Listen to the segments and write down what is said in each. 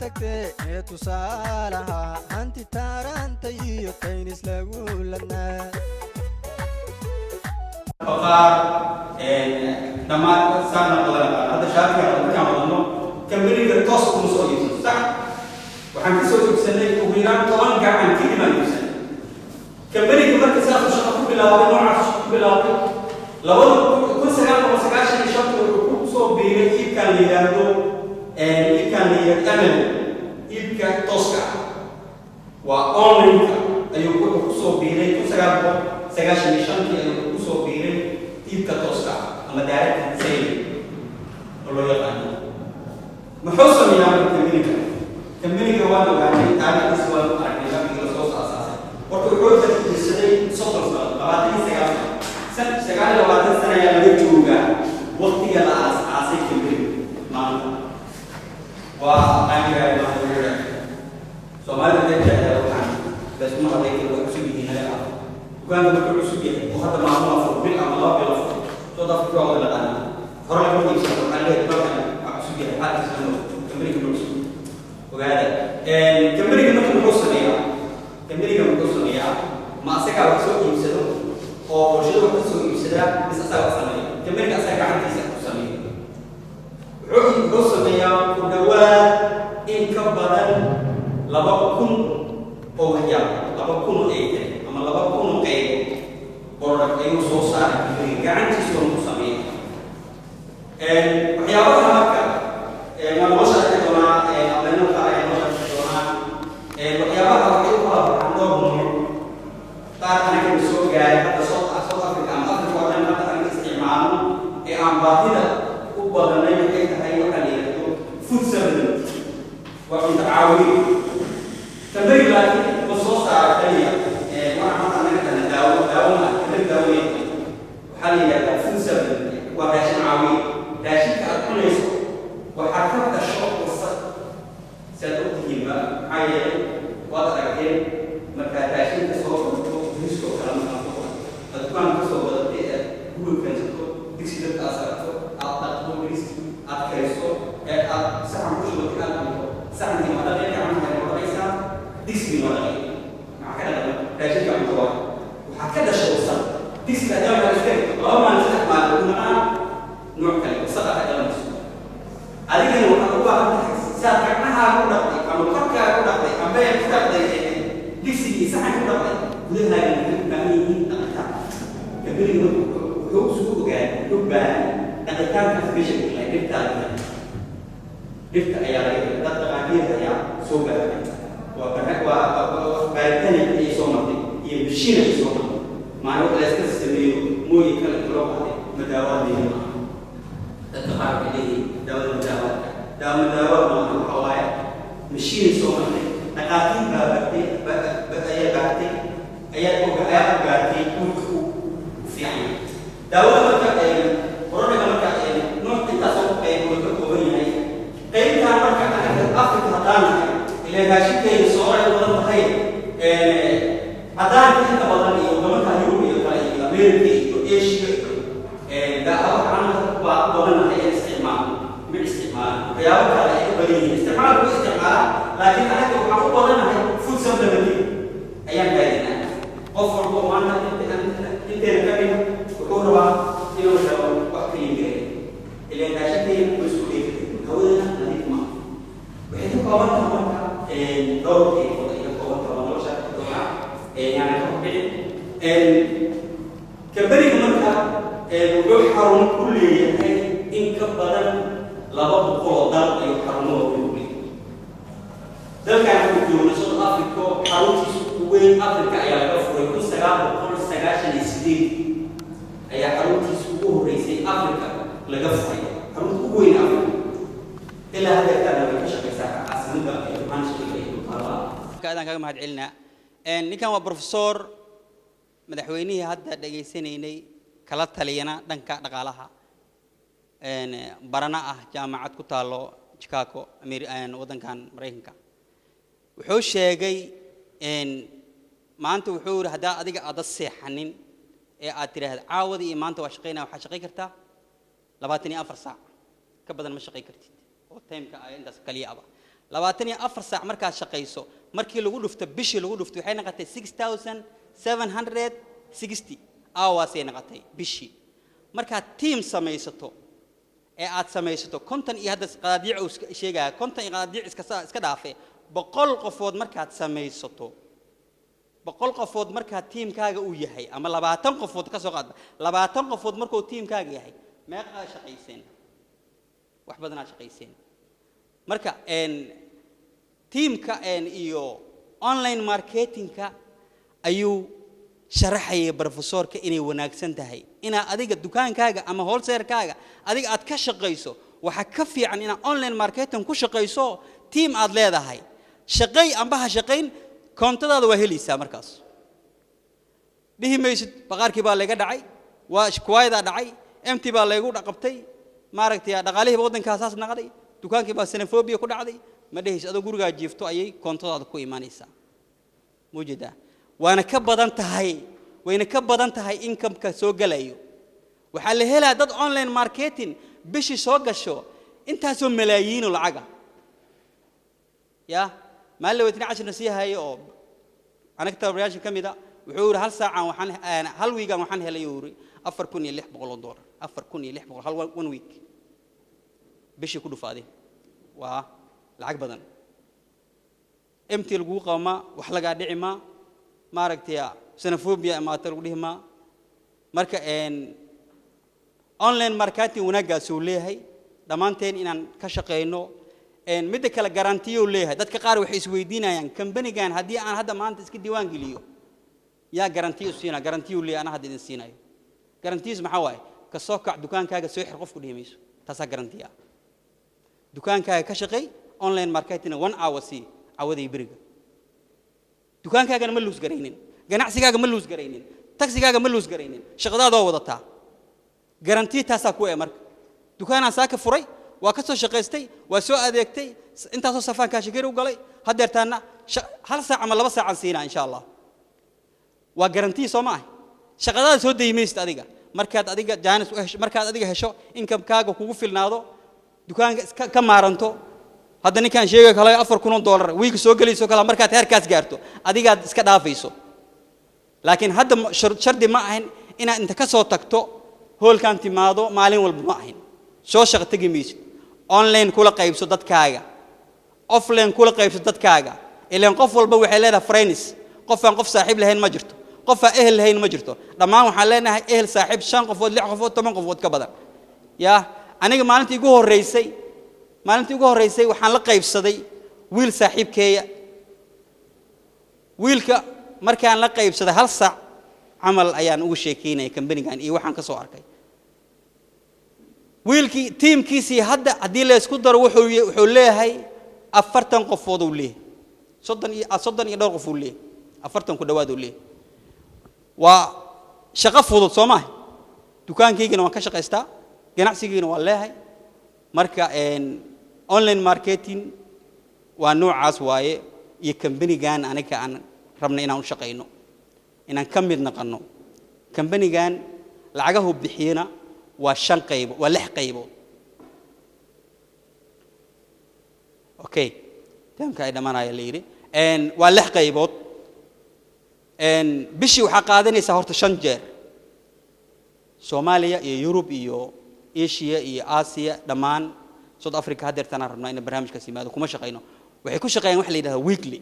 Tagtee ee tusaalaha hanti taaranta iyo taynis lagu ladnaa. Baqaar dhammaan saana badan. Hadda shaatiga markaan wadano, kambaniga toos kuma soo iibsano, sax? Waxaan ka soo iibsanay ugu yaraan 10 gacan kadib aan iibsanay. Kambaniga marka saasuu shaqo ku bilaabay, noocaas shaqo ku bilaabay. 2095-ta wuxuu ku soo biiray iibkaan la yidhaahdo MLM, iibka tooska ah, waa online-ka ayuu wuxuu ku soo biiray. 1995-tii ayuu ku soo biiray iibka tooska ah ama direct selling oo loo yaqaano. Muxuu sameeyaa marka kambaniga? Kambaniga waan ogaanay, taariikhdiisa waan aragnay, markii lasoo aasaasay. Horta wuxuu jirsaday 30 sano, 29 sano, 29 sano ayaa laga joogaa waqtiga la aas-aasay kambaniga. Maanta waa qaangaari. Maanta Soomaalida dadka waxaan laysuma hadlay karo, waa cusub yihiin naga ah. Dukaanka markuu cusub yahay oo hadda maalmo afur bil ama 2 bil afur, South Africa waa wada naqaanaa, hore lagama iibsano. Waxaa leeyahay dukaankan waa cusub yahay, xaalkiisa lama kambaniga ma cusub. Ogaada, kambaniga marka muxuu sameeyaa? Kambaniga muxuu sameeyaa? Ma asagaa wax soo iibsado oo bulshada wax ka soo iibsadaa, mise asagaa wax sameeya? Kambaniga asaga gacantiisa ku sameeya. Wuxuu sameeyaa ku dhawaad in ka badan 2000 oo waxyaabo, 2000 oo item ama 2000 oo qaybo product ayuu soo saaray kambaniga, gacantiisa oo ku sameeya. Waxyaabaha marka waa noo sharxi doonaa, aqeeno qaar ayaa noo sharxi doonaa. Waxyaabaha waxay u kala baxaan dhowr nuuc. Qaar anaga soo gaaray hadda South Africa ama Africa oo dhan hadda anaga isticmaalno ee aan baahida u badanay waxay tahay waxaa la yidhaahdo food supplement, waa cunto caawiye. Kambani laakiin ma soo saara kaliya waxaan hadda anaga dhahna daawo. Daawo ma kambani, daawo yahay. Waxaa la yidhahdaa food supplement, waa raashin caawiye. Raashinka aad cunayso waxaa ka dhasho wasaq, si aad ogtihiinba. Maxaa yeelay, waad aragteen markaad raashinka soo cunto, bariiska oo kale markaad ku cunto, aad dukaan ka soo gadatay, aad guriga keensato, digsi dabka aad saarto, aad dhaqdo bariiskii, aad kariso, ee aad saxan ku shubatay, aad cunto, saxankii ma dhaqay? Gacmaha ma dhaqaysaa? Digsigii ma dhaqay? Maxaa ka dhaqan? Raashinka cunto waa waxaa ka dhasha wasaq. Digsiga haddii waxaa iska dhigto 2 maalin, 3 maalin, ugu naqaa nooc kale wasaqa ka dhalanayso. Adigana waxaad u baahan tahay saad gacmahaaga u dhaqday ama korkaaga u dhaqday ama ku dhaqday digsigii, saxanka u dhaqday, gudahaagana waxay u baahan yihiin dhaqitaan. Kambaniga marka wuxuu isugu ogaaday, wuxuu baahan dhaqitaankaas meesha ku helay dhirtaa laga helay. Dhirta ayaa laga helay. Dad dhaqaatiir ayaa soo baaray, waa baaritaan ayay soo martay iyo mashiin ayay soo martay. Maalin wax la iska sameeyo mooyi kale inta loo qaaday ma daawada leeyihin maaha. Dadka qaar waxay leeyihiin daawada ma daawaadka, daawo ma daawaad maaha. Waxa waaye mashiinay soo martay, dhaqaatiir baa bartay, ayaa baartay, ayaa ogaatay dhulka uu u fiican yahay daawada. Marka productga marka nooc intaasoo qaybood ka kooban yahay. Qaybtaan marka anaga Afrika haddaan nahay, ileen raashinkeena sooray u badan tahay, caddaanka inta badan iyo waddamanka Yurub iyo kale iyo America iyo Asia iyo waxaan baa u badannahay in isticmaalno ma isticmaalaan. Waxyaabo kale ay u badan yihiin isticmaalku way isticmaalaan, laakiin anaga waxaan u badannahay food supplement ayaan raadinaa. Qof walba oo maanta inteena ka mid wuxuu rabaa inuu helo wax ka yimid, ileen raashinkeena ma isku dheeli, hawadana nadiif maaha. Waxay ka kooban tahay marka dhowr qaybood ay ka kooban tahay, waa noo sharxi doonaa, yaana ka hordhicin. Kambaniga marka wuxuu xarun ku leeyahay in ka badan 200 oo dal ayuu xarumo waaweyn ku leeyahay. Dalkan uu joogno, South Africa, xaruntiisa ugu weyn Africa ayaa laga furay 1998 ayaa xaruntiisa ugu horreysay Africa laga furay, xarunta ugu weyn Africa. Ilaa haddeertaana way ka shaqaysaa, caasimada Johannesburg ay ku taallaa. Aadaan kaga mahad celinaa. Ninkan waa professor madaxweynihii hadda dhegaysanaynay kala taliyana dhanka dhaqaalaha, barana ah jaamacad ku taalo Chicago, waddankan Maraykanka. Wuxuu sheegay maanta, wuxuu yidhi, haddaa adiga aada seexanin ee aad tidhaahda caawada iyo maanta waa shaqaynaya, waxaad shaqayn kartaa 24 saac, ka badan ma shaqayn kartid oo timeka ay intaas kaliya aba. 24 saac markaad shaqayso, markii lagu dhufto bishii lagu dhufto, waxay noqotay 6760 hours ay noqotay bishii. Markaad team samaysato ee aad samaysato 50 iyo hadda qadaadiic uu iska sheegaya, 50 iyo qadaadiic iska dhaafe, 100 qofood markaad samaysato, 100 qofood markaa teamkaaga uu yahay, ama 20 qofood ka soo qaadba, 20 qofood markuu teamkaaga yahay, meeqaa shaqayseen? Wax badanaa shaqayseen. Marka teamka iyo online marketingka ayuu sharaxayay professorka inay wanaagsan tahay inaad adiga dukaankaaga ama wholesalekaaga adiga aad ka shaqayso. Waxaa ka fiican inaad online marketing ku shaqayso, team aad leedahay. Shaqay amba ha shaqayn, koontadaada waa helaysaa. Markaas dhihi maysid baqaarkii baa layga dhacay, waa kuwaayadaa dhacay, mt baa laygu qabtay, maaragtay, dhaqaalihiiba waddankaa saas naqday, dukaankii baa xenophobia ku dhacday, ma dhehaysid. Adoo gurigaa jiifto ayay koontadaada ku imaanaysaa. Mujeedaa, waana ka badan tahay, wayna ka badan tahay income-ka soo galayo. Waxaa la helaa dad online marketing bishii soo gasho intaasoo malaayiino lacaga. Ya maalin weytina cashirna sii hayo oo anaga tababarayaasha ka mid a wuxuu yidhi hal saacan waxaan, hal weekan waxaan helay, uu yidhi, $4,600, 4,600 hal one week. Bishii ku dhufaaday waa lacag badan. Mt lagugu qaba maa, wax lagaa dhici maa, maaragtay, xenophobia imaata lagu dhihi maa. Marka online marketing wanaaggaasuu leeyahay, dhammaanteen inaan ka shaqayno. Midda kale, guarantee-yuu leeyahay. Dadka qaar waxay isweydiinayaan, kambanigan haddii aan hadda maanta iska diiwaan geliyo, yaa guarantee u siinaa? Guarantee-yuu leeyahay, anaa hadda idin siinayo guarantees. Maxaa waaye? Ka soo kac dukaankaaga, soo xir, qofku dhihi mayso. Taasaa guarantee ah. Dukaankaaga ka shaqay, online marketing one hour sii cawaday beriga, dukaankaagana ma lose garaynin, ganacsigaaga ma lose garaynin, tagsigaaga ma lose garaynin, shaqadaadoo wadataa. Guarantee taasaa ku e. Marka dukaanaan saaka furay, waa ka soo shaqaystay, waa soo adeegtay, intaasoo safaan kaashikir u galay, haddeertaana hal saac ama 2 saacaan siinaa, insha Allah. Waa guarantee, soo ma ah? Shaqadaada soo dayimaysid adiga markaad adiga chance u hesho, markaad adiga hesho income-kaaga kugu filnaado, dukaanka iska ka maaranto. Hadda ninkaan sheegay kale $4,000 week soo gelayso kale, markaad heerkaas gaarto adigaad iska dhaafayso. Laakiin hadda shardi ma ahin inaad inta ka soo tagto hoolkaan timaado maalin walba, ma ahin. Soo shaqo tegi maysid. Online kula qaybso dadkaaga, offline kula qaybso dadkaaga. Ilaan qof walba waxay leedahay friends. Qofaan qof saaxiib lahayn ma jirto, qofaan ehel lahayn ma jirto. Dhammaan waxaan leenahay ehel, saaxiib, shan qofood, lix qofood, 10 qofood ka badan. Yaa aniga maalintii ugu horreysay waxaan la qaybsaday wiil saaxiibkeeya. Wiilka markaan la qaybsaday, hal saac camal ayaan ugu sheekeynaya kambanigan iyo waxaan ka soo arkay. Wiilkii teamkiisii hadda haddii la isku daro wuxuu leeyahay 40 qofood uu leeyahay, 30 iyo dhowr qof uu leeyahay, 40 ku dhawaad uu leeyahay. Waa shaqo fudud, soo maaha? Dukaankaygana waan ka shaqaystaa, ganacsigiina waan leeyahay. Marka online marketing waa noocaas waaye iyo kambanigan aniga aan rabnay inaan u shaqayno, inaan ka mid naqanno. Kambanigan lacagahu bixiyana waa shan qaybo, waa lix qaybood. Okay, timeka ay dhammaanaya la yidhi. Waa lix qaybood. Bishii waxaa qaadanaysaa horta shan jeer. Soomaaliya iyo Yurub iyo Asia iyo Aasiya dhammaan, South Africa haddeertanaan rabnaa inay barnaamijkaas yimaado. Kuma shaqayno, waxay ku shaqeeyaan waxa la yidhahda weekly.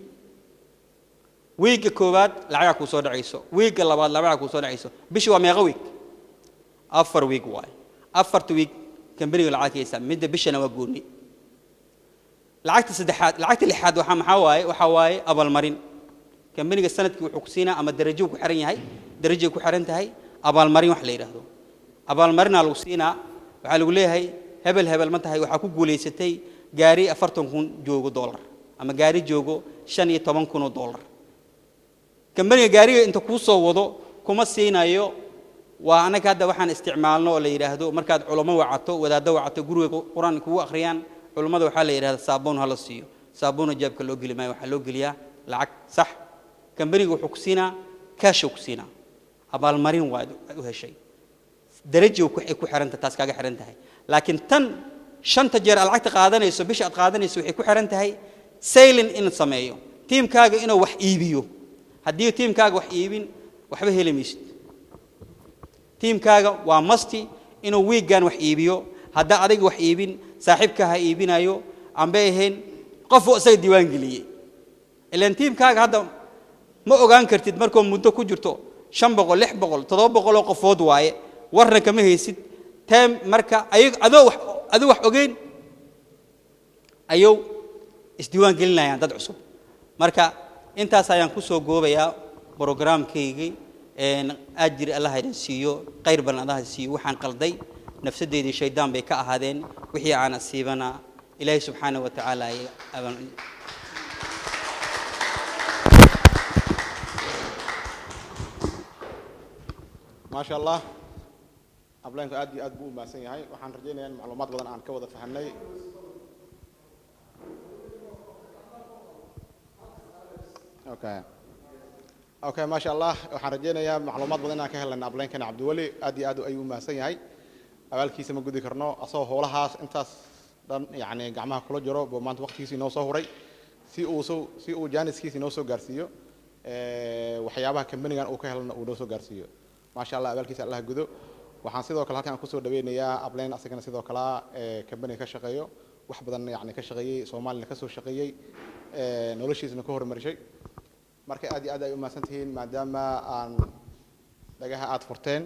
Weekga koowaad lacagaa kuu soo dhacayso, weekga labaad lacagaa kuu soo dhacayso. Bishii waa meeqa week? 4 week waaye. Afarta week kambaniga lacag kaysaa, midda bishana waa gooni. Lacagta saddexaad, lacagta lixaad waxaa maxaa waaye? Waxaa waaye abaalmarin. Kambaniga sanadkii wuxuu ku siinaa ama darajo ku xiran yahay, darajay ku xiran tahay abaalmarin. Wax la yidhaahdo abaalmarinaa lagu siinaa. Waxaa lagu leeyahay, hebel hebel ma tahay? Waxaa ku guulaysatay gaari 40,000 joogo dollar ama gaari joogo 15,000 oo dollar. Kambaniga gaariga inta kuu soo wado kuma siinayo. Waa annaga hadda waxaan isticmaalno oo la yidhaahdo markaad culamo wacato, wadaaddo wacato, guriga Qur-aan kugu akhriyaan, culummada waxaa la yidhahda saabuun ha la siiyo. Saabuuna jeebka loo geli maayo, waxaa loo geliyaa lacag. Sax, kambaniga wuxuu ku siinaa cash ku siinaa. Abaalmarin waad u heshay, darajo ay ku xiran tahay, taas kaaga xiran tahay. Laakiin tan shanta jeer aad lacagta qaadanayso, bisha aad qaadanayso, waxay ku xiran tahay Selling in sameeyo teamkaaga, inuu wax iibiyo. Haddii teamkaaga wax iibin, waxba heli maysid. Teamkaaga waa must inuu wiiggan wax iibiyo. Haddaa adiga wax iibin, saaxiibka ha iibinayo, aanbay ahayn qofuu isaga diiwaan geliyey. Ilaan teamkaaga hadda ma ogaan kartid markuu muddo ku jirto 500, 600, 700 qofood waaye, warna kama haysid team. Marka ayag adoo wax, adoo wax ogeyn ayuu isdiiwaan gelinayaan dad cusub. Marka intaas ayaan ku soo goobayaa programkaygii. Ajir Allah idin siiyo, khayr badan Allah siiyo. Waxaan qalday nafsadeydii, shaydaan bay ka ahaadeen. Wixii aan asiibana Ilaahay subxaanahu wa tacaala ay Maasha Allah, upline-ku aad iyo aad buu u mahadsan yahay. Waxaan rajaynayaa in macluumaad badan aan ka wada fahanay. Okay, maasha Allah, waxaan rajaynayaa macluumaad badan inaan ka helnay upline-kana Cabdiweli. Aad iyo aad ayuu u mahadsan yahay, abaalkiisa ma gudi karno. Asagoo howlahaas intaas dhan yacni gacmaha kula jiro buu maanta waqtigiisa inoo soo huray si uu jaaniskiisa inoo soo gaarsiiyo, waxyaabaha kambanigan uu ka helana uu noo soo gaarsiiyo. Maasha Allah, abaalkiisa Allah gudo. Waxaan sidoo kale halkan kusoo dhaweynayaa upline asagana sidoo kale kambaniga ka shaqeeyo, wax badan yacni ka shaqeeyey, Soomaalina ka soo shaqeeyey, noloshiisna ku horumarishay. Marka aad iyo aad ay u mahadsan tihiin maadaama aan dhagaha aad furteen,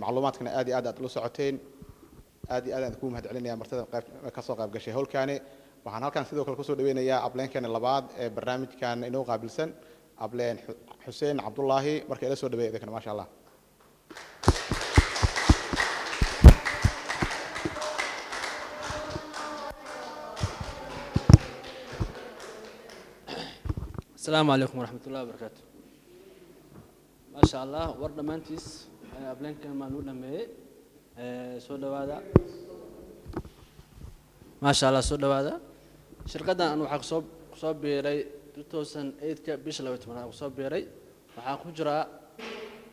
macluumaadkana aad iyo aad aad ula socoteen. Aad iyo aad aan kuu mahad celinaya martida qayb ka soo qayb gashay howlkaani. Waxaan halkan sidoo kale kusoo dhaweynayaa upline-keena labaad ee barnaamijkan inoo qaabilsan, upline Xuseen Cabdullaahi. Marka ila soo dhaweeya idinkana, maasha Allah. السلام عليكم ورحمة الله وبركاته. ما شاء الله، war dhammaantiis upline-kan maan u dhameeyey. Soo dhawaada, maasha Allah, soo dhawaada. Shirkaddan aan waxaa kusoo biiray 2008ka bisha 12aad kusoo biiray. Waxaa ku jiraa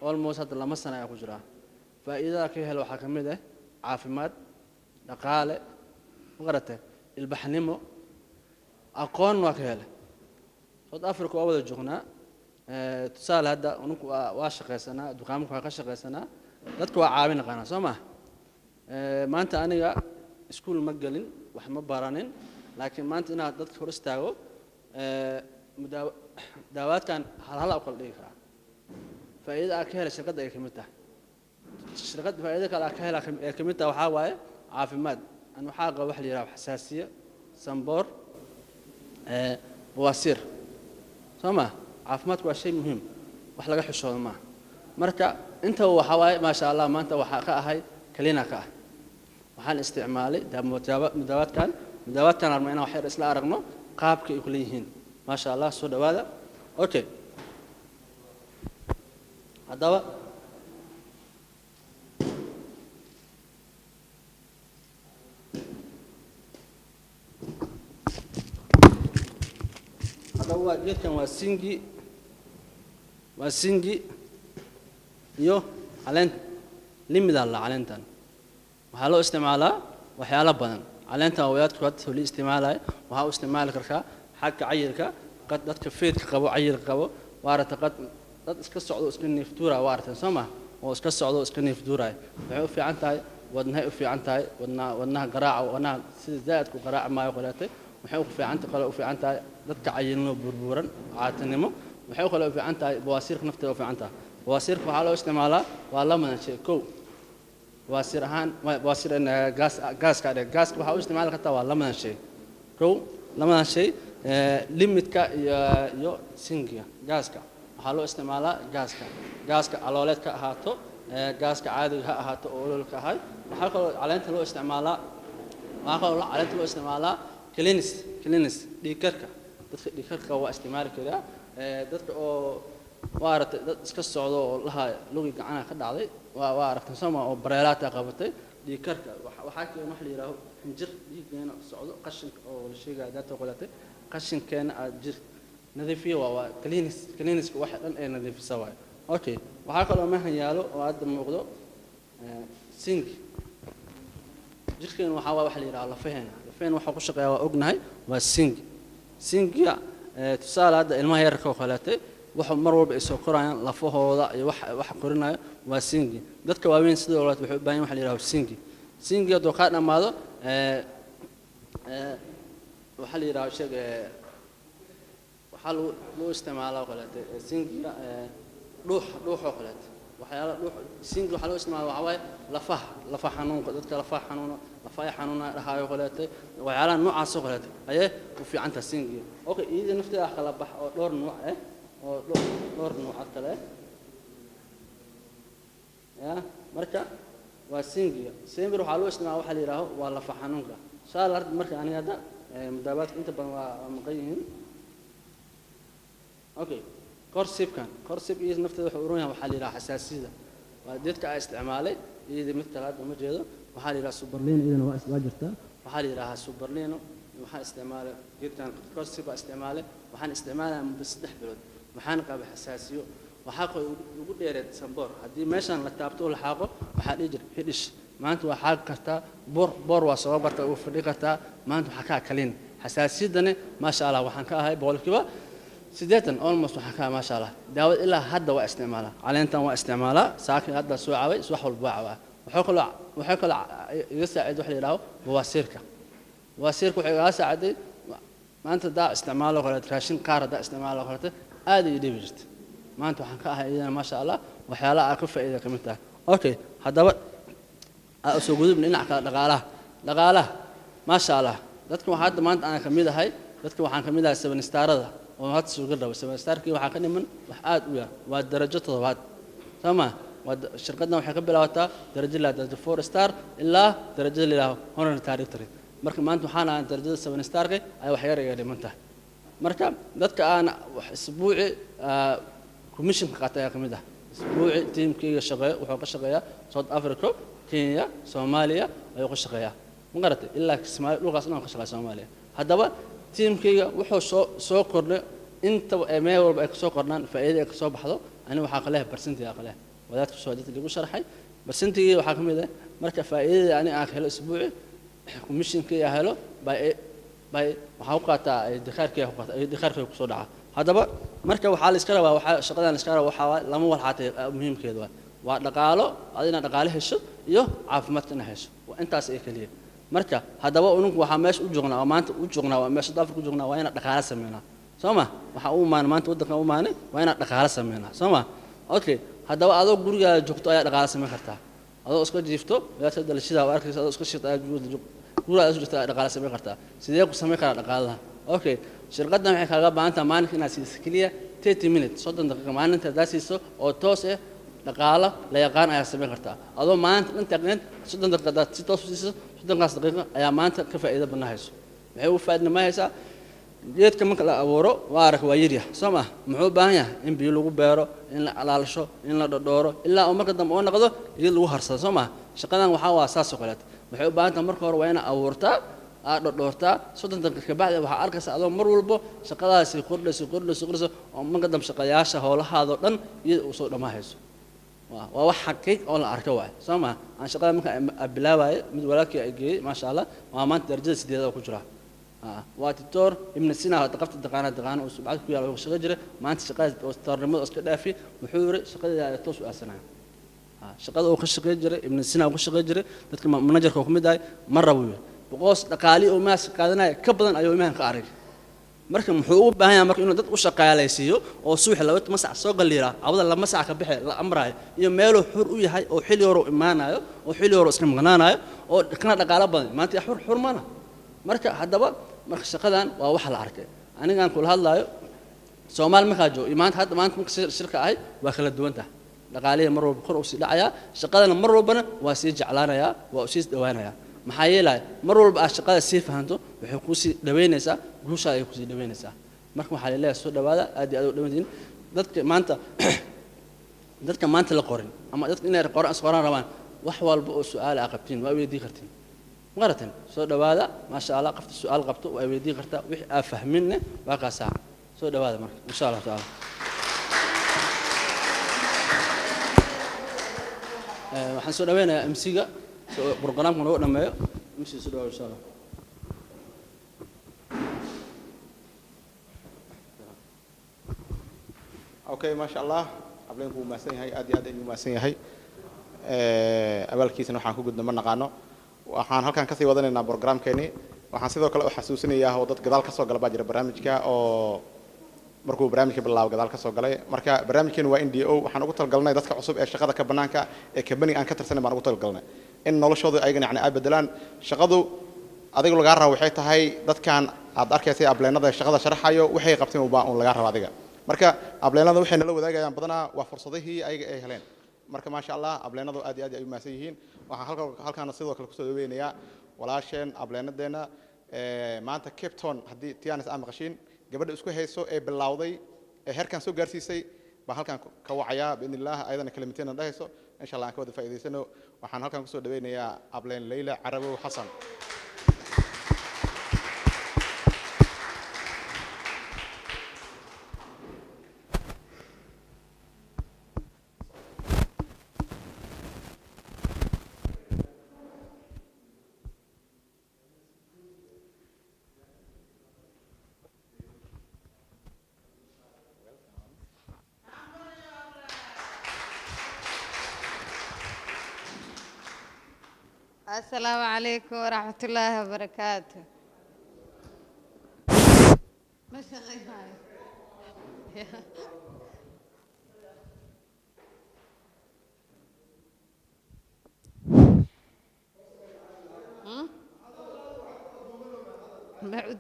almost hadda 2 sano ayaa ku jiraa. Faa'iidada ka helo waxaa ka mid ah caafimaad, dhaqaale, ma garatay, ilbaxnimo, aqoon waa ka helay. South Africa waa wada joognaa. Tusaale hadda uninku waa shaqaysanaa, dukaamka waa ka shaqaysanaa, dadka waa caawin naqaanaa, soo ma? Maanta aniga iskuul ma gelin, wax ma baranin, laakiin maanta inaad dadka hor istaago, daawaadkan hal hal u kala dhigi karaa. Faa'iidada aad ka helay shirkadda ay ka mid tahay. Shirkad faa'iido kale aad ka hela ee ka mid tahay waxaa waaye caafimaad. An waxaa qaba waxa la yidhaha xasaasiye, samboor, bawaasiir, soo ma? Caafimaadku waa shay muhiim, wax laga xishoodo maaha. Marka inta waxaa waaye, maasha Allah, maanta waxaa ka ahay kalina ka ah. Waxaan isticmaalay mudaawaadkan. Mudaawaadkan rabna inaan wax yar isla aragno qaabka ay kula yihiin. Maasha Allah, soo dhawaada. Okay, haddaba waa geedkan waa singi, waa singi iyo caleen limida la. Caleentan waxaa loo isticmaalaa waxyaalo badan. Caleentan waa wadaadku hadda soo isticmaalaya. Waxaa u isticmaali kartaa xagga cayilka, qad dadka feedka qabo, cayilka qabo, waa aragta, qad dad iska socdo iska neeftuuraya, waa aragteen, soo ma? Oo iska socdo iska neeftuuraya. Waxay u fiican tahay wadnahay, u fiican tahay wadnaha, wadnaha garaaca, wadnaha sida zaadku garaaca maayo kaleetay. Waxay u fiican kale u fiican tahay dadka cayilinoo burburan, caatinimo. Waxay kale u fiican tahay bawaasiirka nafteeda u fiican tahay. Bawaasiirka waxaa loo isticmaalaa waa lamadan shay. Kow, bawaasiir ahaan, bawaasiir gaas, gaaska dhe, gaaska waxaa u isticmaali kartaa waa lamadan shay. Kow, lamadan shay, limidka iyo singiga. Gaaska waxaa loo isticmaalaa gaaska calooleedka ahaato, gaaska caadiga ha ahaato oo ololka ahay. Waxaa kaloo caleenta loo isticmaalaa, waxaa kaloo caleenta loo isticmaalaa cleanse dhiigkarka. Dadka dhiigkarka waa isticmaali karaa. Dadka oo waa aragtay dad iska socdo oo laha lugi gacanaha ka dhacday, waa aragtay, sooma? Oo bareelaata qabatay, dhiigkarka waxaa keena wax la yidhaaho xinjir dhiiggeena socdo, qashinka oo la sheegaya daata qolatay, qashinkeena aad jir nadiifiya. Waa cleanse, cleanse waxa dhan ee nadiifisa waaye. Okay, waxaa kaloo meeshan yaalo oo hadda muuqdo sink. Jirkeena waxaa waa waxa la yidhaha lafaheena. Lafaheena waxaa ku shaqeeya waa ognahay, waa zinc. Zinc-iga tusaale hadda ilmaha yararka oo kaleete, waxa mar walba ay soo korayaan lafahooda iyo wax korinayo waa zinc-i. Dadka waaweyn sidoo kaleete waxay u baahan yihiin waxa la yidhahdo zinc-i. Zinc-i hadduu kaa dhammaado, waxaa la yidhahdo sheeg, waxaa lagu isticmaalaa oo kaleete zinc-iga dhuux oo kaleete, waxyaala dhuux. Zinc waxaa loo isticmaala waxaa waaye lafaha, lafa xanuunka, dadka lafaha xanuuna, lafaha xanuuna dhahaayo kaleete, waxyaalaha noocaas oo kaleete ayay u fiican tahay zinc-iga. Okay, iyada nafteeda wax kala bax oo dhowr nuuc ah, oo dhowr nuuc kale ah ya. Marka waa zinc-iga. Zinc-iga waxaa loo isticmaala waxa la yidhaaho waa lafa xanuunka saal. Marka aniga hadda mudaabaadka inta badan waa maqan yihiin. Okay, corsibkan, corsib iyo nafteeda wuxuu uron yahay waxaa la yidhaha xasaasiyada. Waa geedka aa isticmaalay. Iyada mid kale hadda ma jeedo. Waxaa la yidhaha subarlino, iyadana waa jirtaa. Waxaa la yidhahaa subarlino. Waxaan isticmaalay geedkan corsib baa isticmaalay. Waxaan isticmaalaya muddo 3 bilood. Waxaan qabay xasaasiyo, waxaa kaloo ugu dheereed samboor. Haddii meeshan la taabto oo la xaaqo, waxaa dhihi jiray hidhish. Maanta waa xaaqi kartaa, boor waa soo barta, uu fadhi kartaa. Maanta waxaa kaa kalin xasaasiyadani, maasha Allah, waxaan ka ahay 80% almost. Waxaan ka ahay, maasha Allah, daawad ilaa hadda waa isticmaalaa. Caleentan waa isticmaalaa, saakin hadda soo cabay, subax walba waa cabaa. Waxaa kaloo iga saaciday waxa la yidhaaho bawaasiirka. Bawaasiirka waxay igaga saaciday, maanta haddaa isticmaalo kaleeto raashin qaar, haddaa isticmaalo kaleeto, aad ay dhibi jirtay. Maanta waxaan ka ahay iyadana, maasha Allah, waxyaalaha aa ka faa'iida ka mid tahay. Okay, haddaba aa soo gudubna dhinaca kale, dhaqaalaha. Dhaqaalaha, maasha Allah, dadka waxaa hadda maanta aan ka mid ahay, dadka waxaan ka mid ahay seven starada oo hadda suuga rabo. Seven starkii waxaa ka dhiman wax aad u yar, waa darajo toddobaad, soo ma? Waa shirkaddan waxay ka bilaabataa darajo ilaa darajo four star ilaa darajada la yidhaaho honorary directory. Marka maanta waxaan ahay darajada seven starki ay wax yar iga dhiman tahay. Marka dadka aan wax isbuuci commissionka qaatay ayaa ka mid ah. Isbuuci tiimkayga shaqeeyo wuxuu ka shaqeeyaa South Africa, Kenya, Soomaaliya ayuu ka shaqeeyaa, ma garatay? Ilaa Kismaayo, dhulkaas dhan ka shaqeeya Soomaaliya. Haddaba tiimkayga wuxuu soo kordhay intaba ee meel walba ay kasoo kordhaan, faa'iida ay kasoo baxdo, ani waxaa ka leeyahay percentage aa ka leeyahay. Wadaadka soo dadka lagu sharxay percentage waxaa ka mid ah marka faa'iidada ani aan helo isbuuci, commissionkayga helo by waxaa ku qaataa dikhaarkayga ku qaataa, dikhaarkayga kusoo dhaca. Haddaba marka waxaa la iska rabaa, waxaa shaqadan la iska rabaa waxaa waaye lama walxaatay muhiimkeedu waa dhaqaalo, ad inaad dhaqaale hesho iyo caafimaadka inaad hesho, waa intaas ay keliya. Marka haddaba ununku waxaa meesha u joognaa oo maanta u joognaa, waa meesha Afrika u joognaa, waa inaan dhaqaale sameynaa, soo ma? Waxaa u imaanay maanta waddanka u imaanay waa inaan dhaqaale sameynaa, soo ma? Okay, haddaba adoo gurigaada joogto ayaa dhaqaale sameyn kartaa. Adoo iska jiifto, wadaadka dalashida waa arkaysa, adoo iska shirta ayaa gurigaada isu jirta ayaa dhaqaale sameyn kartaa. Sidee ku sameyn karaa dhaqaalaha? Okay, shirkaddan waxay kaaga baahan tahay maalinka inaad siiso keliya 30 minutes, 30 daqiiqo maalinta haddaad siiso oo toos ah, dhaqaalo la yaqaan ayaa sameyn kartaa. Adoo maalinta dhan taagneed, 30 daqiiqo haddaad si toos u siiso, 30-kaas daqiiqo ayaa maanta ka faa'iido badnaa hayso. Maxay ugu faa'iidna ma haysaa? Geedka marka la abuuro waa arag, waa yaryahay, soo ma? Muxuu u baahan yahay? In biyo lagu beero, in la calaalisho, in la dhodhooro, ilaa uu marka dambe oo noqdo geed lagu harsado, soo ma? Shaqadan waxaa waa saas oo kaleeto. Waxay u baahan tahay marka hore waa inaad abuurtaa, aad dhodhoortaa. 30 daqiiqo kabacdi waxaa arkaysa adoo mar walbo shaqadaasi kordhayso, kordhayso, kordhayso, oo marka dambe shaqayaasha howlahaadoo dhan iyada uu soo dhammaahayso. Waa wax xaqiiq oo la arko waay, soo ma? Aan shaqada marka aan bilaabayo, mid walaalkii ay geeyey, maasha Allah, waa maanta darajada sideedaad oo ku jira. Waa Doctor Ibn Sina. Hadda qafta taqaana oo subcad ku yaala oo shaqo jiray, maanta shaqada oo doctornimada iska dhaafi. Wuxuu yiri shaqadeeda ayaa toos u aasanaya. Shaqada uu ka shaqeyn jiray Ibn Sina uu ka shaqeyn jiray, dadka managerka uu ka mid ahay, ma rabo yiri, boqos dhaqaali oo maas qaadanaya ka badan ayuu imaan ka arag. Marka muxuu ugu baahan yahay marka inuu dad u shaqaalaysiiyo oo subax 12 sac soo galiira, cabada 2 sac ka bixe la amrayo, iyo meeluu xur u yahay oo xilli hore u imaanayo oo xilli hore iska maqnaanayo oo kana dhaqaalo badan maanta xur mana. Marka haddaba marka shaqadan waa waxa la arkay. Anigaan kula hadlaayo Soomaali markaa joogo iyo maanta, hadda maanta marka shirka ahay, waa kala duwan tahay. Dhaqaalihii mar walba kor uu sii dhacayaa, shaqadana mar walbana waa sii jeclaanayaa, waa u sii dhawaanayaa. Maxaa yeelaya, mar walba aad shaqada sii fahanto, waxay kuusii dhaweynaysaa guushaada ayay kusii dhaweynaysaa. Marka waxaa laleeyahay soo dhawaada, aad iyo aad u dhawantihiin. Dadka maanta la qorin ama dadka inay qoran is qoraan rabaan, wax walba oo su-aal aa qabtiin waa weydii kartiin, ma garateen? Soo dhawaada, maasha Allah. Qofta su-aal qabto waa weydii kartaa, wixii aa fahminne waa kaasaa. Soo dhawaada marka, insha Allah tacaala. Waxaan soo dhaweynayaa MC-ga si uu programka noogu dhameeyo. MC, soo dhawaada, insha Allah. Okay, maasha Allah, upline-ku wuu mahadsan yahay, aad iyo aad ayuu mahadsan yahay. Abaalkiisana waxaan ku gudna ma naqaano. Waxaan halkan kasii wadanaynaa programkeeni. Waxaan sidoo kale u xasuusinayaa oo dad gadaal kasoo gala baa jira barnaamijka, oo markuu barnaamijka bilaabo gadaal kasoo galay. Marka barnaamijkeenu waa NDO. Waxaan ugu talagalnay dadka cusub ee shaqada ka banaanka ee company aan ka tirsanan baan ugu talagalnay in noloshooda ayagana yani ay bedelaan. Shaqadu adiga lagaa rabo waxay tahay dadkan aad arkaysay upline-nada shaqada sharaxayo waxay qabteen ubaa un lagaa rabo adiga. Marka upline-nada waxay nala wadaagayaan badanaa waa fursadihii ayaga ay heleen. Marka maasha Allah, upline-nadu aad iyo aad ay u mahadsan yihiin. Waxaan halkaana sidoo kale kusoo dhaweynayaa walaasheen upline-nadeena maanta Cape Town. Haddii Tiens aa maqashiin, gabadha isku hayso ee bilowday ee heerkan soo gaarsiisay baan halkan ka wacayaa biidni illah, ayadana kelmateena dhahayso insha Allah aan ka wada faa'iidaysano. Waxaan halkan kusoo dhaweynayaa upline Leyla Carabow Xasan. Asalaamu calaykum waraxmatullaahi wabarakaatu. Ma shaqaynayo.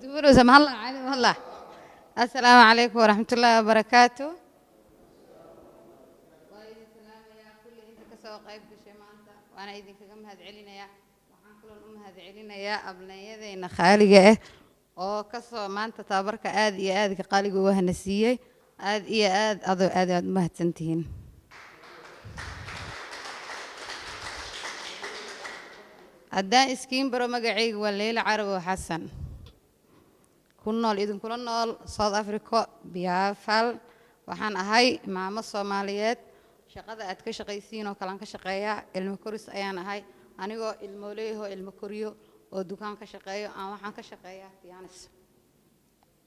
Dubarowsa mahalla cali wallah. Asalaamu calaykum waraxmatullaahi wabarakaatu. Waa idin salaamayaa kulli inta kasoo qayb gashay maanta, waana idinkaga mahadcelinayaa. Waxaan kaloon u mahadcelinayaa upline-yadeenna khaaliga ah oo kasoo maanta tababarka aad iyo aadka qaaliga uga hana siiyey. Aad iyo aad adoo aad aad u mahadsantihiin. Haddaan iskiin baro, magacayga waa Leyla Carabow Xasan, ku nool idinkula nool South Africa, Biafal. Waxaan ahay maamo Soomaaliyeed. Shaqada aad ka shaqaysiin oo kale aan ka shaqeeyaa, ilmo koris ayaan ahay. Anigoo ilmooleyahoo ilmo koriyo oo dukaan ka shaqeeyo aan waxaan ka shaqeeyaa Tiens.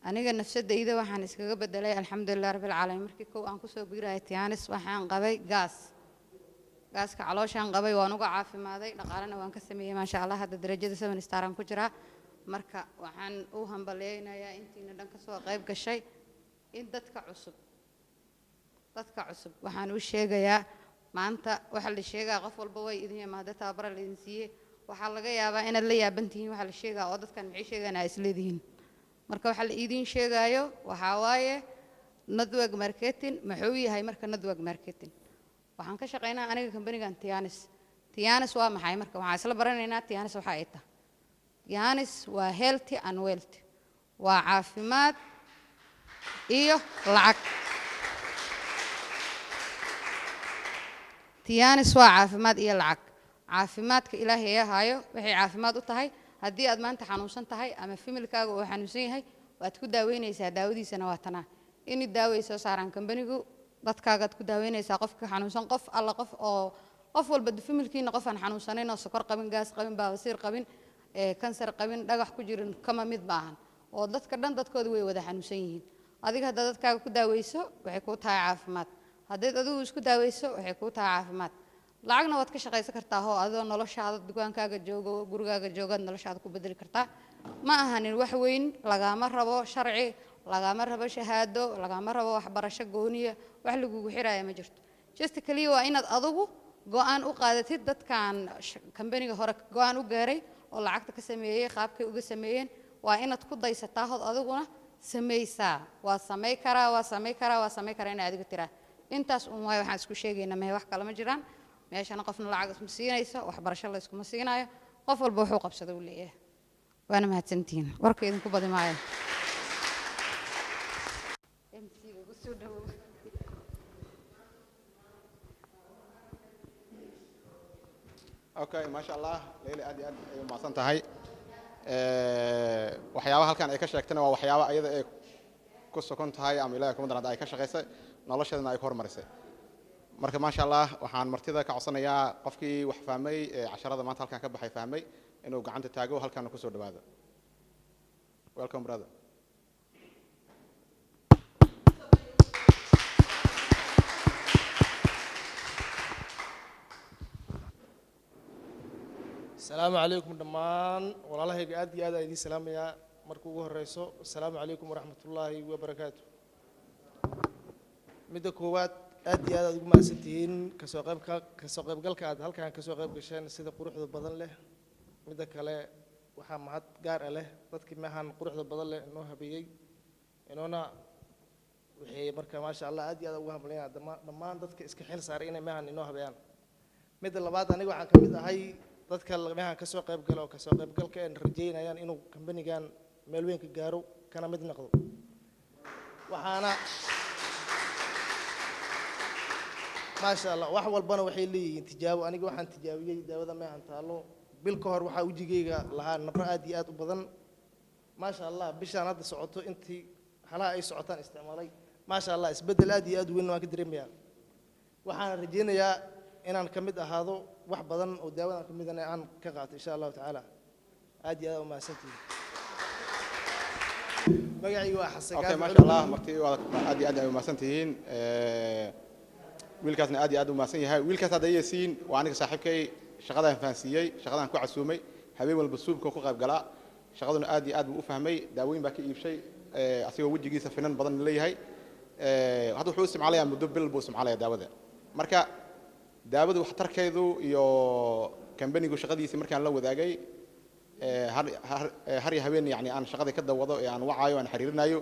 Aniga nafsadayda waxaan iskaga bedelay, alxamdulilah rabbil caalamiin. Markii kow aan kusoo biiraya Tiens, waxaan qabay gaas, gaaska calooshaan qabay. Waan uga caafimaaday, dhaqaalena waan ka sameeyey, maasha Allah. Hadda darajada seven star aan ku jiraa. Marka waxaan u hambaleynayaa intiina dhan kasoo qayb gashay. In dadka cusub waxaan u sheegayaa, maanta waxaa la sheegaa qof walba way idin yimaada tababara la idin siiyey. Waxaa laga yaabaa inaad la yaaban tihiin waxaa la sheegaa oo dadkan maxay sheegaan aa isleedihiin. Marka waxaa la idiin sheegaayo waxaa waaye network marketing. Muxuu yahay marka network marketing? Waxaan ka shaqaynaa aniga kambanigan Tiens. Tiens waa maxay? Marka waxaan isla baranaynaa Tiens waxa ay tahay. Tiens waa healthy and wealth, waa caafimaad iyo lacag. Tiens waa caafimaad iyo lacag. Caafimaadka Ilaahay haayo. Waxay caafimaad u tahay, haddii aad maanta xanuunsan tahay ama family-kaaga uu xanuunsan yahay, waad ku daaweynaysaa. Daawadiisana waa tanaa ini daaway soo saaraan kambanigu, dadkaagaad ku daaweynaysaa. Qofka xanuunsan, qof alla qof oo qof walba family-kiina qof aan xanuunsanayn oo sokor qabin, gaas qabin, baabasiir qabin, kansar qabin, dhagax ku jirin kama mid maahan. Oo dadka dhan dadkooda way wada xanuunsan yihiin. Adiga haddaad dadkaaga ku daaweyso, waxay kuu tahay caafimaad. Haddayd adigu isku daaweyso, waxay kuu tahay caafimaad. Lacagna waad ka shaqaysan kartaa hoo adoo noloshaada dukaankaaga joogo, gurigaaga joogaad noloshaada ku bedeli kartaa. Ma ahanin wax weyn, lagaama rabo sharci, lagaama rabo shahaado, lagaama rabo waxbarasho gooniya. Wax lagugu xiraaya ma jirto. Just keliya waa inaad adigu go-aan u qaadatid. Dadkan kambaniga hore go-aan u gaaray oo lacagta ka sameeyey, qaabkay uga sameeyeen waa inaad ku daysataa hod adiguna samaysaa. Waa samay karaa, waa samay karaa, waa samay karaa inaad adiga tiraa. Intaas un waayo waxaan isku sheegaynaa mehe, wax kale ma jiraan. Meeshana qofna lacag isma siinayso, waxbarasho la iskuma siinaayo. Qof walba wuxuu qabsada uu leeyahay. Waana mahadsantihiin. Warka idinku badi maayo. MC-ga ugu soo dhawow. Okay, maasha Allah, Leyla aad iyo aad ay u mahadsan tahay. Waxyaabaha halkan ay ka sheegtana waa waxyaaba ayada ay ku sokon tahay ama Ilahay kuma darnaada ay ka shaqaysay, nolosheedana ay ku horumarisay. Marka maasha Allah, waxaan martida ka codsanayaa qofkii wax fahmay ee casharada maanta halkan ka baxay fahmay inuu gacanta taago, halkaana kusoo dhawaado. Welcome, brother. Asalaamu calaykum dhammaan walaalahayga, aad iyo aad aan idiin salaamayaa. Marka ugu horeyso, asalaamu calaykum waraxmatullaahi wabarakaatu. Midda koowaad, aad iyo aad aad ugu mahadsantihiin kasoo qaybka, kasoo qaybgalka aad halkan kasoo qayb gasheen sida quruxda badan leh. Midda kale, waxaa mahad gaar ah leh dadkii meehan quruxda badan leh inoo habeeyey, inoona wixii. Marka maasha Allah, aad iyo aad ugu hambalyanaa dhammaan dadka iska xil saaray inay meehan inoo habeeyaan. Midda labaad, aniga waxaan ka mid ahay dadka meehan kasoo qayb gala oo kasoo qaybgalka een rajeynayaan inuu kambanigan meel weyn ka gaaro, kana mid noqdo. Waxaana maasha Allah, wax walbana waxay leeyihiin tijaabo. Aniga waxaan tijaabiyey daawada meehan taalo. Bil ka hor waxaa wejigayga lahaa nabro aad iyo aad u badan. Maasha Allah, bishaan hadda socoto, intii halaha ay socotaan isticmaalay, maasha Allah, isbeddel aad iyo aad u weyn waan ka dareemayaa. Waxaan rajaynayaa inaan ka mid ahaado wax badan oo daawadan ka midana aan ka qaato, insha Allahu tacaala. Aad iyo aad u mahadsantihiin. Magacaygu waa Xasan Okay. Kaafi Maasha Culuwi. Allah, marti waa aad iyo aad ay umahadsan tihiin. Wiilkaasna aad iyo aad u mahadsan yahay. Wiilkaas hadda yasiin waa aniga saaxiibkay, shaqadaan fahansiiyey, shaqadaan ku casuumay, habeen walba suubka ku qayb galaa. Shaqaduna aad iyo aad buu u fahmay, daawooyin baa ka iibshay, asigoo wejigiisa finan badan leeyahay. Hadda wuxuu isticmaalayaa muddo bil buu isticmaalayaa daawada. Marka daawadu waxtarkeedu iyo kambanigu shaqadiisii markaan la wadaagay, har iyo habeen yani aan shaqada ka dawado ee aan wacayo, aan xiriirinayo,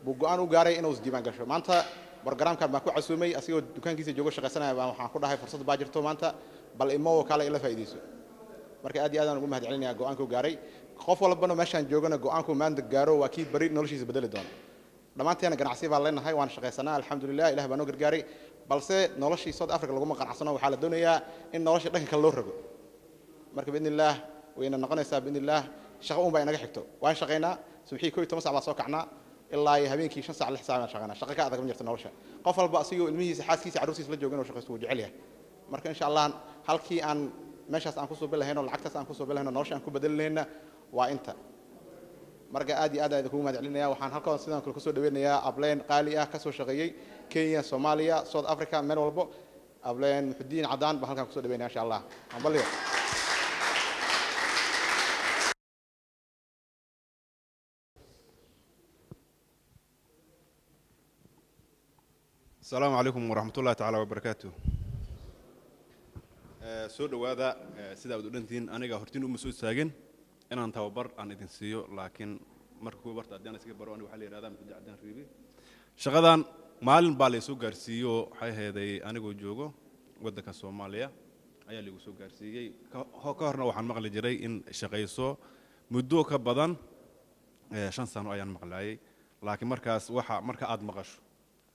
buu go'aan u gaaray inuu isdiiwaan gasho. Maanta barnaamijkan baan ku casuumay, asigoo dukaankiisa joogo shaqaysanaya baan waxaan ku dhahay, fursad baa jirto maanta, bal imo kale ila faa'iidayso. Marka aad iyo aad aan ugu mahad celinayaa go'aankuu gaaray. Qof walbana meeshaan joogana go'aankuu maanta gaaro waa kii bari noloshiisa bedeli doona. Dhammaanteena ganacsi baan leenahay, waan shaqaysanaa, alxamdulilah, Ilaah baa noo gargaaray, balse noloshii South Africa laguma qanacsano. Waxaa la doonayaa in nolosha dhanka kale loo rogo. Marka biidni illaah wayna noqonaysaa, biidni illaah. Shaqo un baa inaga xigto. Waan shaqaynaa, subaxii 11 sac baan soo kacnaa, ilaa iyo habeenkii 5 sac, 6 sac baan shaqaynaa. Shaqo ka adag ma jirto nolosha. Qof walba asigoo ilmihiisa, xaaskiisa, carruurtiisa la jooga inuu shaqaysto wuu jecel yahay. Marka insha Allah halkii aan meeshaas aan kusoo bilahayn oo lacagtaas aan kusoo bilahayn oo nolosha aan ku bedeli lahayna waa inta. Marka aad iyo aad aan idinkugu mahad celinaya. Waxaan halkan sidaan kale kusoo dhaweynayaa upline qaali ah, kasoo shaqeeyey Kenya, Soomaaliya, South Africa, meel walbo. Upline Muxudiin Cadaan baan halkan kusoo dhaweynaya, insha Allah. Hambalyo. Asalaamu calaykum waraxmatullahi tacaala wabarakaatu. Soo dhowaada. Sida aad u dhantihiin, aniga hortiin uma soo istaagin inaan tababar aan idin siiyo, laakiin marka kuwa barta haddii aan iska baro, aniga waxaa la yidhahdaa Maxamed Cadaan Riibi. Shaqadan maalin baa laysoo gaarsiiyo, waxay aheeday anigoo joogo waddanka Soomaaliya ayaa laigu soo gaarsiiyey. Ka horna waxaan maqli jiray in shaqayso muddo ka badan 5 sano ayaan maqlaayay, laakiin markaas waxa marka aad maqasho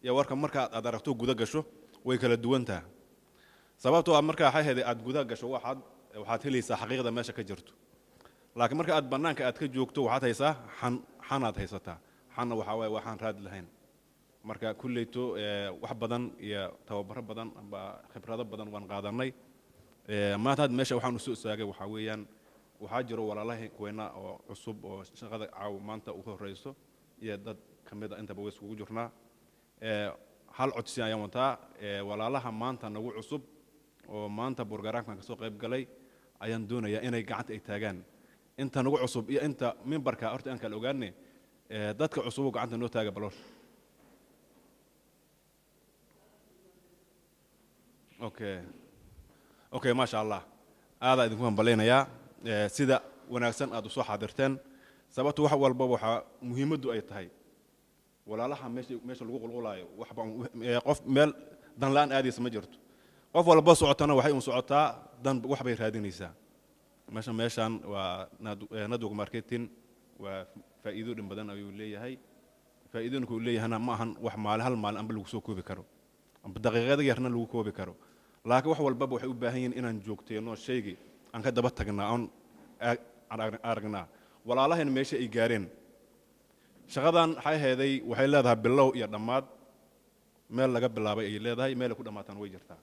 iyo warka marka aad aragto guda gasho way kala duwan tahay. Sababtoo ah marka waxay ahayd aad guda gasho, waxaad helaysaa xaqiiqda meesha ka jirto, laakiin marka aad bannaanka aad ka joogto waxaad haysaa xan, xanaad haysataa. Xanna waxaa waaye waxaan raad lahayn. Marka kulleyto wax badan iyo tababaro badan amba khibrado badan waan qaadanay. Maanta hadda meesha waxaan usoo istaagay waxaa weeyaan, waxaa jiro walaalahay kuweena oo cusub oo shaqada caawa maanta ugu horeyso iyo dad ka mid a, intaba way iskugu jirnaa. Hal codsi ayaan wataa. Walaalaha maanta nagu cusub oo maanta borgaraamkan kasoo qayb galay ayaan doonayaa inay gacanta ay taagaan. Inta nagu cusub iyo inta mimbarka horta aan kala ogaane. Dadka cusub oo gacanta noo taaga baloor. Okay, maasha Allah, aadaa idinku hambalaynayaa sida wanaagsan aad usoo xaadirteen. Sababto wax walba waxaa muhiimaddu ay tahay walaalaha meesha lagu qulqulaayo waxba qof meel dan la'aan aadaysa ma jirto. Qof walba socotana waxay un socotaa dan, wax bay raadinaysaa. Meeshaan waa network marketing, waa faa'iido dhin badan ayuu leeyahay. Faa'iidooyinka uu leeyahana ma ahan wax maalin, hal maalin amba lagu soo koobi karo amba daqiiqada yarna lagu koobi karo, laakiin wax walbaba waxay u baahan yihiin inaan joogteenno, shaygii aan ka daba tagnaa, oon aan aragnaa walaalahayna meesha ay gaareen. Shaqadan waxay aheeday, waxay leedahay bilow iyo dhammaad. Meel laga bilaabay ayay leedahay, meel ay ku dhammaataan way jirtaa.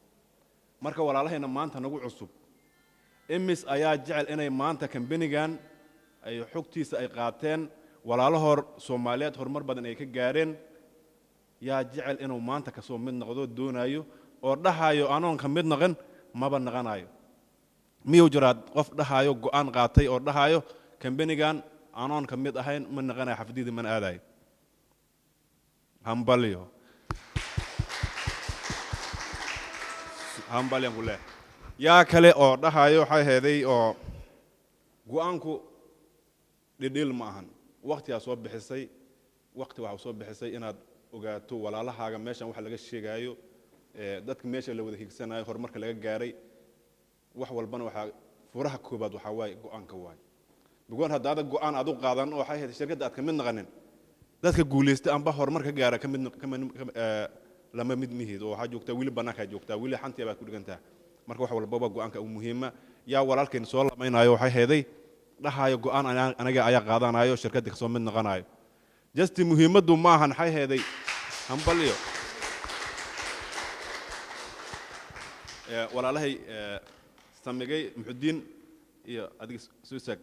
Marka walaalahayna maanta nagu cusub, imis ayaa jecel inay maanta kambanigan ay xogtiisa ay qaateen, walaalahoor Soomaaliyeed horumar badan ay ka gaareen? Yaa jecel inuu maanta kasoo mid noqdo doonaayo oo dhahayo anoon ka mid noqon maba naqanayo? Miyuu jiraa qof dhahaayo go'aan qaatay oo dhahaayo kambanigan anoon ka mid ahayn ma naqanayo, xafididii mana aadayo? Hambalyo, hambalyan ku leehay. Yaa kale oo dhahayo waxay heeday oo go'aanku dhidhiil ma ahan? Waqtigaa soo bixisay, waqti waxaa soo bixisay inaad ogaato walaalahaaga meeshan waxa laga sheegaayo, dadka meesha la wada higsanayo, horumarka laga gaaray, wax walbana. Waxaa furaha koobaad waxaa waaye go'aanka waaye bugoon. Haddaada go'aan aad u qaadan oo waxay ahayd shirkadda aad ka mid naqanin dadka guulaysta amba horumar ka gaara, ka mid lama mid mihid oo waxaa joogtaa weli bannaankaa joogtaa, weli xantiya baad ku dhigantaa. Marka wax walbaba go'aanka ugu muhiima. Yaa walaalkeen soo lamaynayo waxay heeday dhahayo go'aan aniga ayaa qaadanayo, shirkadda kasoo mid noqonayo? Just muhiimaddu maahan waxay heeday. Hambalyo. Walaalahay, samigay Muxudiin iyo adiga soo istaag,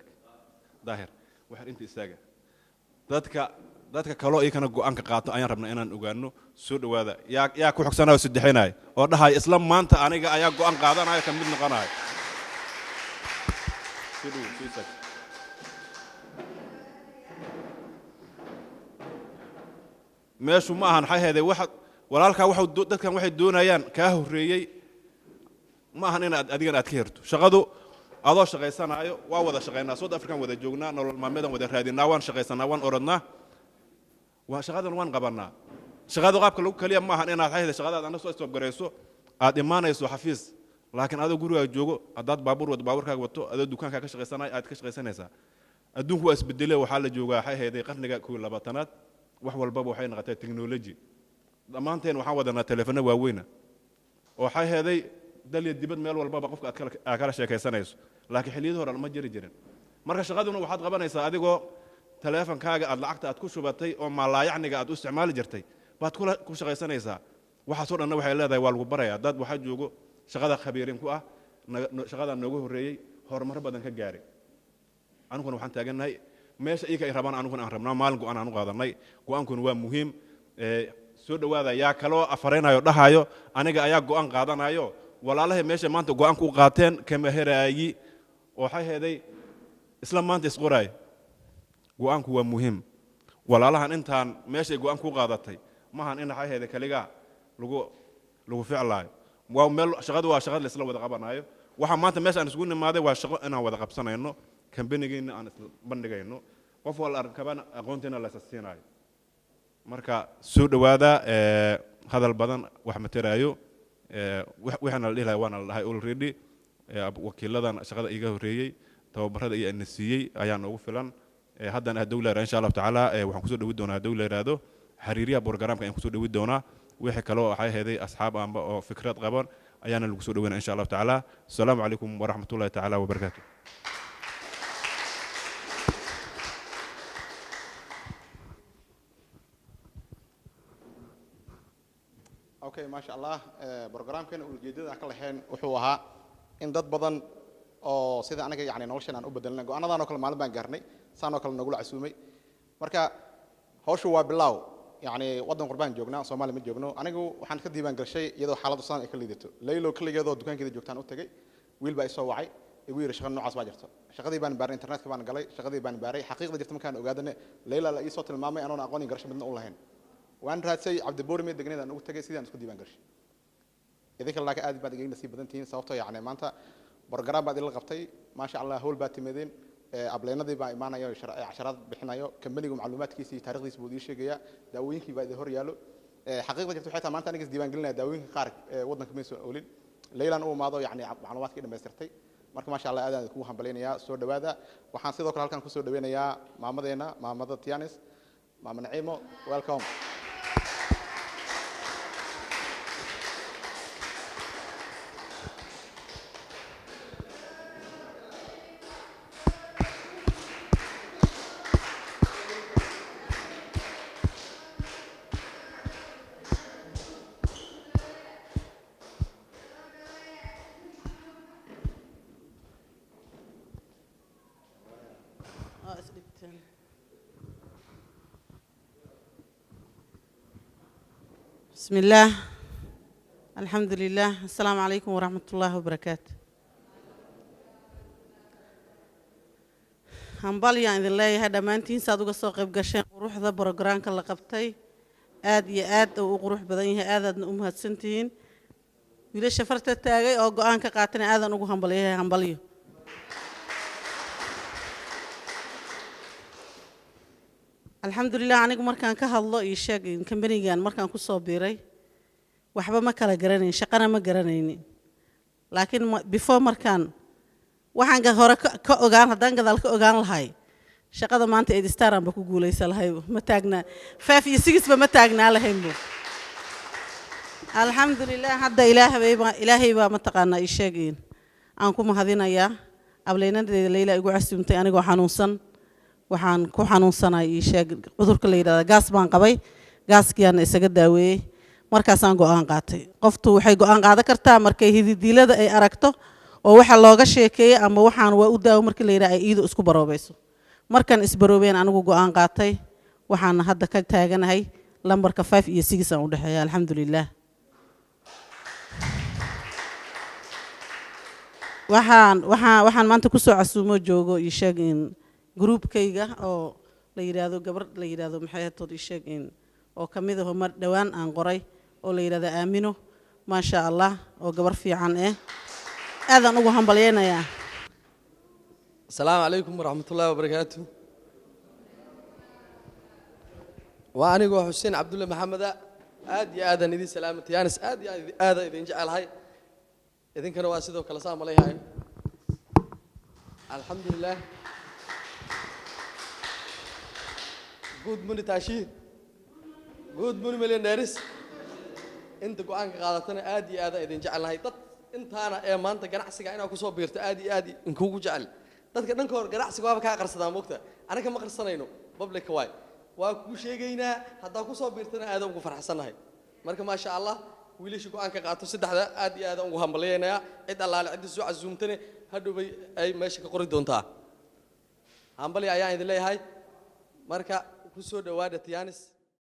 Daahir waxaad inta istaaga. Dadka kaloo iyakana go'aanka qaato ayaan rabnaa inaan ogaano. Soo dhowaada. Yaa ku xogsanayo saddexinayo oo dhahayo isla maanta aniga ayaa go'aan qaadanayo, ka mid noqonayo? Soo dhowow, soo istaag. Meeshu ma ahan waxay heeday waxa walaalkaa waxuu dadkan waxay doonayaan kaa horreeyey ma ahan inaad adigana aad ka herto shaqadu adoo shaqaysanaayo. Waa wada shaqaynaa, South African wada joognaa, nolol maalmeedaan wada raadinaa, waan shaqaysanaa, waan orodnaa, waa shaqadan waan qabanaa. Shaqadu qaabka lagu kaliya ma ahan inaad waxay shaqadaad ana soo istoob-garayso, aad imaanayso xafiis, laakiin adoo gurigaaga joogo, haddaad baabuur wado, baabuurkaaga wato, adoo dukaankaa ka shaqaysanayo aad ka shaqaysanaysaa. Adduunku waa isbedele. Waxaa la joogaa waxay hayday qarniga 21aad. Wax walbaba waxay noqotay technology. Dhammaanteen waxaan wadanaa telefono waaweyna oo waxay heeday dal iyo dibad meel walbaba qofka aad kala sheekaysanayso, laakiin xilliyadii hore ma jiri jirin. Marka shaqaduna waxaad qabanaysaa adigoo teleefonkaaga aad lacagta aad ku shubatay oo maalaayacniga aad u isticmaali jirtay baad kula ku shaqaysanaysaa. Waxaasoo dhanna waxay leedahay waa lagu barayaa. Dad waxaa joogo shaqada khabiirin ku ah, shaqadaa nooga horreeyey, horumaro badan ka gaaray. Aniguna waxaan taagannahay meesha iyaga ay rabaan, aniguna aan rabnaa. Maalin go'aan aan u qaadanay, go'aankuna waa muhiim. Soo dhowaada. Yaa kaloo afaraynayo dhahayo aniga ayaa go'aan qaadanayo? Walaalahay meesha maanta go'aanku u qaateen kama heraayi oo waxay heeday isla maanta isqoraay. Go'aanku waa muhiim. Walaalahan intaan meeshay go'aan ku qaadatay maahan in waxay heeday kaligaa lagu ficlaayo. Waa meel shaqadu waa shaqada la isla wada qabanayo. Waxa maanta meesha aan isugu nimaaday waa shaqo inaan wada qabsanayno, kambanigeenna aan isla bandhigayno, qof wal arkabana aqoonteena la isa siinayo. Marka soo dhowaada. Hadal badan wax mataraayo. Waxaana la dhihi lahaa waana la dhahay already. Wakiiladan shaqada iiga horreeyey tababarada iyo na siiyey ayaa noogu filan. Haddana hadduu la yidhahdo insha Allahu tacaala, waxaan kusoo dhowi doonaa hadduu la yidhaahdo xiriiryaha borogaraamka ayaan kusoo dhowi doonaa. Wixii kaloo waxay ahayd asxaab amba oo fikrad qaban ayaana lagu soo dhoweynaa insha Allahu tacaala. Asalaamu calaykum waraxmatullahi tacaala wabarakaatu. Okay, maasha Allah. Programkeena ujeedada aan ka lahayn wuxuu ahaa in dad badan oo sida anaga yani noloshan aan u bedelnay go'aanadan oo kale maalin baan gaarnay, saan oo kale nagula casuumay. Marka hawshu waa bilaaw. Yani waddan qurbaan joognaa, Soomaali ma joogno. Anigu waxaan ka diiwaan gashay iyadoo xaaladdu saan ay ka liidato. Laylo keligeedoo dukaankeeda joogtaan u tagay. Wiil baa isoo wacay, igu yidhi shaqa noocaas baa jirto. Shaqadii baan baaray, internetka baan galay, shaqadii baan baaray, xaqiiqda jirta markaan ogaadane Layla la iisoo tilmaamay anoon aqoon iyo garasho midna u lahayn. Waan raadsay Cabdiboorime degneed aan ugu tagay, sidii aan isku diiwaan gashay. Idinka laakiin aad baad igaga nasiib badan tihiin, sababtoo yacni maanta program baad idinla qabtay. Maasha Allah, howl baad timaadeen. Upline-adii baa imaanayo, casharaad bixinayo, kambanigu macluumaadkiisa iyo taariikhdiisa buu idiin sheegayaa, daawooyinkii baa idin hor yaallo. Xaqiiqda jirta waxay tahay maanta aniga is diiwaan gelinaya daawooyinka qaar waddanka maysan oolin. Laylan u imaado yacni macluumaadkii dhammaystirtay. Marka maasha Allah, aad aan idinkugu hambalyaynayaa. Soo dhowaada. Waxaan sidoo kale halkan kusoo dhaweynayaa maamadeena, maamada Tianis, maama Naciimo. Welcome. Waa isdhibteen. بسم الله، الحمد لله، السلام عليكم ورحمة الله وبركاته. Hambalyaan idin leeyahay dhammaantiin saad uga soo qayb gasheen quruxda programka la qabtay. Aad iyo aad uu u qurux badan yahay, aadaadna u mahadsantihiin. Wiilasha farta taagay oo go-aan ka qaatana aadaan ugu hambalyahay, hambalyo. Alxamdulilah, anigu markaan ka hadlo iyo sheeg kambanigan markaan kusoo biiray waxba ma kala garanayn, shaqana ma garanaynin, laakiin before markaan waxaan hore ka ogaan, haddaan gadaal ka ogaan lahay, shaqada maanta Eight Star aanba ku guuleysan lahaybo, ma taagnaa five iyo sixba ma taagnaa lahaynbo. Alxamdulilah, hadda Ilaahay baa mataqaanaa ii sheegayn aan ku mahadinayaa. Upline-nadeeda Leyla igu casuumtay anigoo xanuunsan. Waxaan ku xanuunsanay ii sheeg cudurka la yidhahda gaas baan qabay, gaaskiyaana isaga daaweeyey. Markaasaan go-aan qaatay. Qoftu waxay go-aan qaadan kartaa markay hididiilada ay aragto oo waxa looga sheekeeyey ama waxaan waa u daawo markii la yidhaha ay iidu isku baroobayso. Markaan isbaroobeen anigu go-aan qaatay, waxaana hadda ka taaganahay lambarka 5 iyo 6 aan u dhexeeya, alxamdulilah. Waxaan maanta kusoo casuumo joogo ii sheeg in groupkayga oo la yidhaahdo gabar la yidhaahdo maxay hatood ii sheeg in oo ka mid aho mar dhowaan aan qoray oo la yidhahdo Aamino, maasha Allah, oo gabar fiican aadaan ugu hambalyaynayaa. Asalaamu calaykum waraxmatullaahi wabarakaatu. Waa anigoo Xuseen Cabdulle Maxameda. Aad iyo aadaan idin salaamata Yaanis, aad iyo aad aadaan idin jecelahay, idinkana waa sidoo kale saa malayhayo. Alxamdulilah. Good morning Tashi, good morning millionaires. Inta go-aanka qaadatana aad iyo aadaan idin jecelnahay. Dad intaana ee maanta ganacsiga inaa kusoo biirto aad iyo aad inkugu jecel. Dadka dhanka hor ganacsiga waaba kaa qarsadaa moogta, anaga ma qarsanayno, public-ka waay, waa kuu sheegaynaa. Haddaa kusoo biirtana aadaan ugu farxsannahay. Marka maasha Allah, wiilasha go-aanka qaato saddexda aad iyo aadaan ugu hambalyaynayaa. Cid allaale cidda soo casuumtane hadhowbay ay meesha ka qori doontaa. Hambalya ayaan idin leeyahay. Marka ku soo dhowaada Tiens.